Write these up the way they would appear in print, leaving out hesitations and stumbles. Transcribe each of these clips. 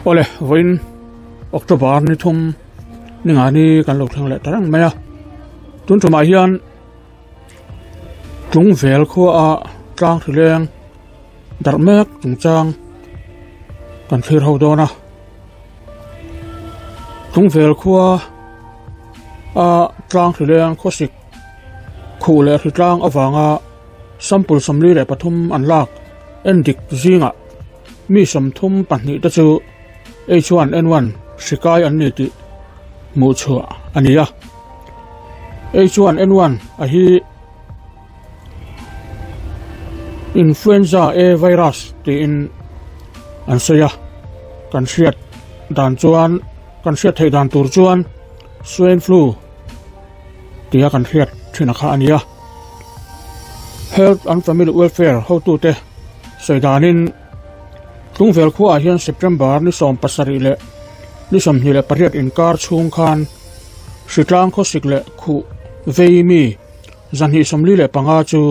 Awle, vawiin October ni thum ni nga ni kan lo thleng leh ta reng mai a. Tun tumah hian Tlungvel khua a tlang hri leng darh mek chungchang kan thlir ho dawn a. Tlungvel khua a tlang hri leng khawsik khuh leh hri tlang avanga sample 43 an lak en dik zingah mi 32 te chu H1N1 hri kai an ni tih hmuh chhuah a ni a. H1N1 a hi Influenza A virus tiin an sawi a, kan hriat dan chuan kan hriat theih dan tur chuan swine flu tia kan hriat thin a kha a ni a. Health and Family Welfare hotute sawi danin Tlungvel khuaah hian September ni 17 leh ni 28 inkar chhung khan hritlang khawsik leh khuh vei mi 245 chu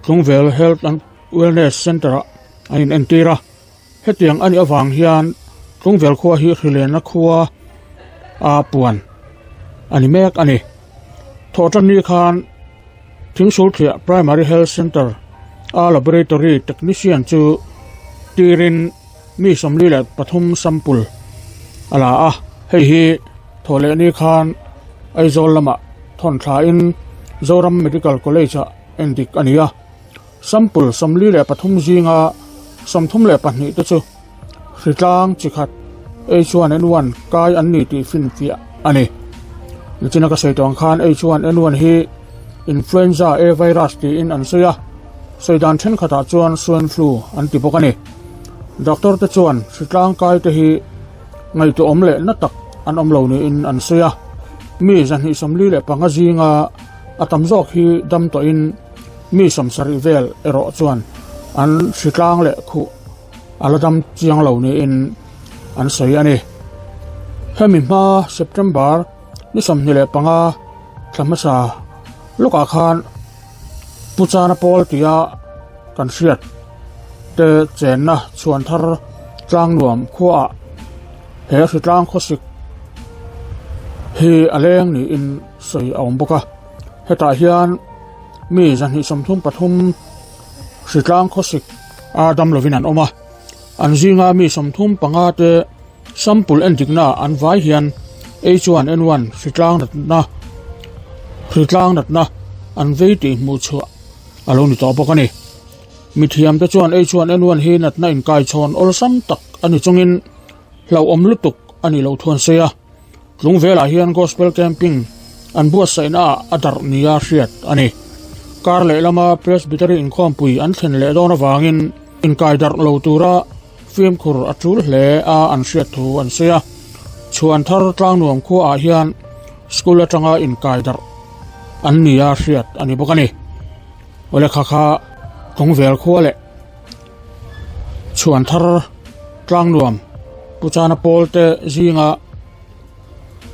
Tlungvel Health and Wellness Centre-ah an inentir a. Hetiang a nih avang hian Tlungvel khua hi hrilenna khua a puan a ni mek a ni. Thawhtanni khan Thingsulthliah Primary Health Centre a Laboratory Technician chu tirin mi 43 sample a la a, hei hi thawhlehni khan Aizawl lamah thawn thlain Zoram Medical College-ah endik a ni a. Sample 43 zinga 32 te chu hritlang chi khat H1N1 kai an ni tih finfiah a ni. Nichina ka sawi tawh ang khan H1N1 hi Influenza A virus tiin an sawi a, sawi dan thenkhatah chuan swine flu an ti bawk a ni. Doctor te chuan hritlang kai te hi ngaihtuahawm leh na tak an awm lo niin an sawi a, mi 245 zinga a tam zawk hi dam tawhin mi 70 vel erawh chuan an hritlang leh khuh a la dam chiang lo niin an sawi a ni. Hemi hma September ni 25 thla hmasa lawkah khan Pu Chana Pawl tia kan hriat te chenna chhuan thar tlang nuam khuaah he hritlang khawsik hi a leng niin sawi a awm bawk a. Hetah hian mi 233 hritlang khawsik a dam lovin an awm a, an zinga mi 35 te sample endikna an vai hian H1N1 hritlang natna hritlang natna an vei tih hmuh chhuah a lo ni tawh bawk a ni. Mithiamte chuan H1N1 hi natna inkaichhawn awlsam tak a ni chungin hlauhawm lutuk a nih loh thu an sawi a. Tlungvelah hian Gospel Camping an buatsaihna ah a darh nia hriat a ni. Kar leh lama Presbytery inkhawmpui an thlen leh dawn avangin inkai darh lo tura fimkhur a tul hle a an hriat thu an sawi a. Chhuan thar Tlangnuam khuaah hian school atanga inkai darh an nia hriat a ni bawk a ni. Awle kha kha Tlungvel khua leh Chhuan thar Tlangnuam Pu Chana Pawl te zinga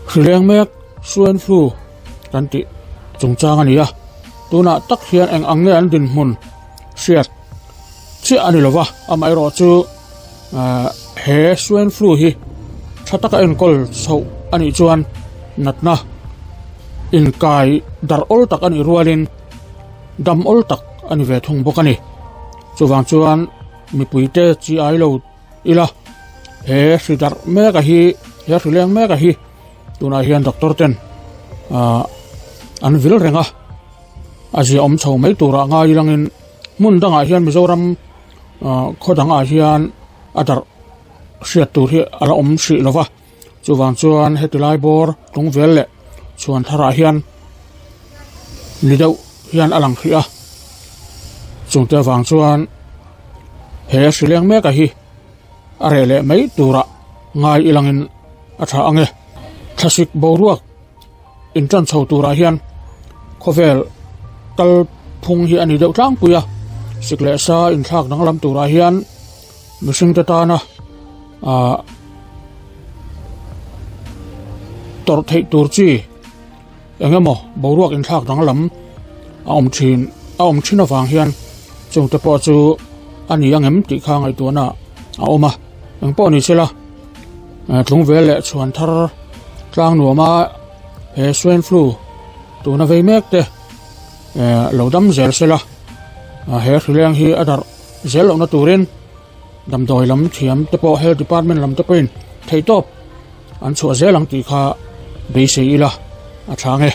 hrileng mek swine flu kan tih chungchang a ni a, tunah tak hian eng ang nge an dinhmun hriat chiah a ni lova, amaherawh chu he swine flu hi tha taka enkawl chhoh a nih chuan natna inkai darh awl tak a nih rualin dam awl tak a ni ve thung bawk a ni. Chuvang chuan mipuite chi ai lo ila he hri darh mek a hi he hri leng mek a hi tunah hian doctor ten ah an vil reng a a ziaawm chho mai turah ngai langin hmun dangah hian Mizoram ah khaw dangah hian a darh hriat tur hi a la awm hrih lo va chuvang chuan heti lai bawr tlung vel leh chhuan tharah hian ni deuh hian a lang hrih a chungte avang chuan he hri leng mek a hi a reh leh mai turah ngai ilangin a tha ang e thlasik boruak intan chho turah hian khawvel kal phung hi a ni deuh tlangpui a sik leh sa inthlak danglam turah hian mihring te tana ah tawrh theih tur chi eng emaw boruak inthlak danglam a awm thin a awm thin avang hian chungte pawh chu a ni ang em tih kha ngaihtuahna a awm a engpawh ni sela. Tlungvel leh chhuan thar tlang nuama he swine flu tuna vei mek te lo dam zel sela he hrileng hi a darh zel lohna turin damdawi lam thiam te pawh health department lam te pawhin theihtawp an chhuah zel ang tih kha beisei ila a tha nge.